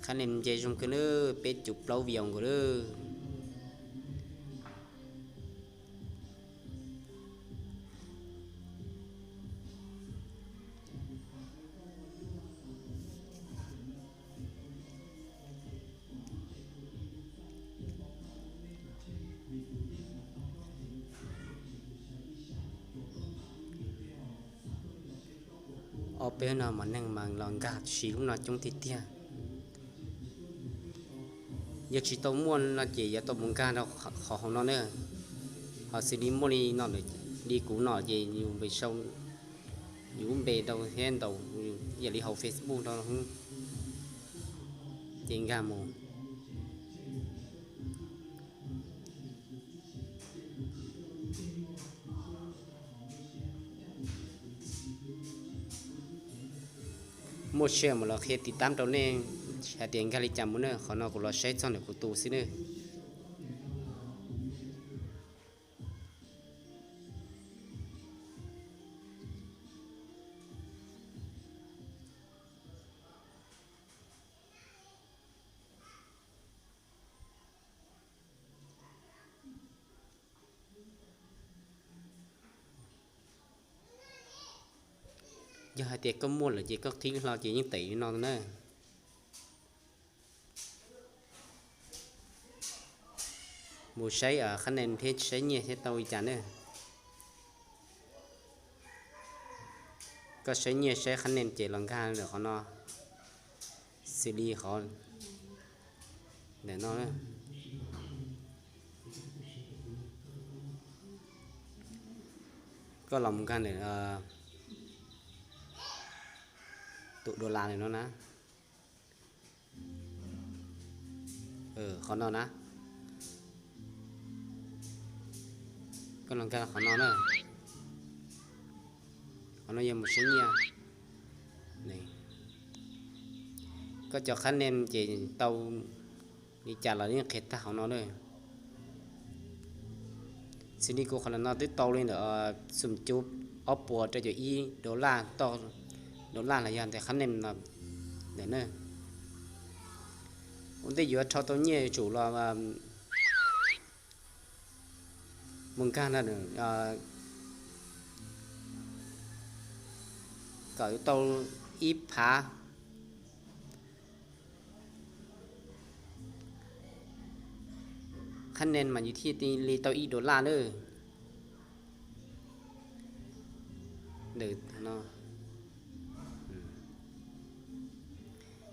Qhab nees nce zoo kawg nawb, peb caug plaub views nkaus lawm. Ob peb no mas neeg mas los nkag siv lub no coob tiag tiag. Yog tsis tau muaj no ces yuav tau mus nkag rau qhov hauv no na. Ho xws li muaj li no, li kuv no ces yus npe sau, yus lub npe rau thiab ntaus, yam li hauv Facebook rau, ces nkag mus. Muaj share mus los qhia tiv tab rau nej hais tias nkag li cas mus na, qhov no kuv los saib txog ntawm kuv tus xwb na. Yog hais tias koj muaj lawm ces koj qhib hlo ces yeej teem li no na. Mus saib qhab nees thiab saib nyiaj thiab tau li cas na. Koj saib nyiaj saib qhab nees ces los nkag ntawm qhov no, xws li qhov ntawm no. Koj los mus nkag ntawm tus dollar no na. Qhov no na, koj los nkag qhov no na. Qhov no yog mus saib nyiaj. Koj cov qhab nees ces tau li cas los yeej qhia tag hauv no na. Xws li kuv qhov no twb tau li ntawm xum cuv ob puas rau caum ib dollar, dollar los yog ntawm qhab nees no ntawm na. Ua ntej yuav rho tau nyiaj yuav tsum los mus nkag no, kom yuav tau ib phav qhab nees mas yus thiaj li tau ib dollar lawm.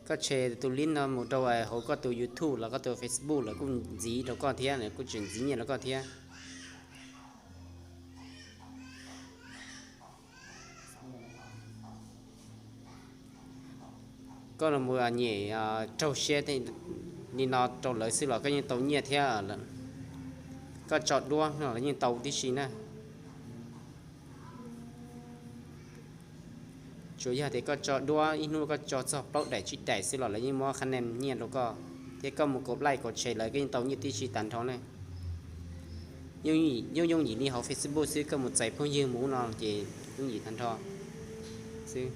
Koj share tus link no mus rau hauv koj tus YouTube los koj tus Facebook los kuj ntxiv rau koj thiab, kuj tseem ntxiv nyiaj rau koj thiab. Koj los mus nyem raug siab li no rau lawv xwb los koj yeej tau nyiaj thiab. Koj tso duab no los yeej tau tib si na. Tsuas yog tias koj tso duab ib hnub koj tso txog plaub daim tsib daim xwb los lawv yeej muab qhab nees nyiaj rau koj, thiab koj mus kaum like kaum share lawv koj yeej tau nyiaj tib si tag nrho na. Yooj yooj yim li hauv Facebook xwb, koj mus txais phooj ywg mus ub no ces yooj yim tag nrho xwb.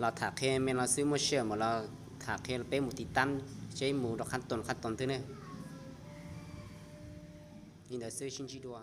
Los tham qhia me no xwb, muaj share mas los tham qhia peb mus tiv tab seb mus rau qhab toom qhab toom twg ne. Li ntawd xwb, sib ntsib dua.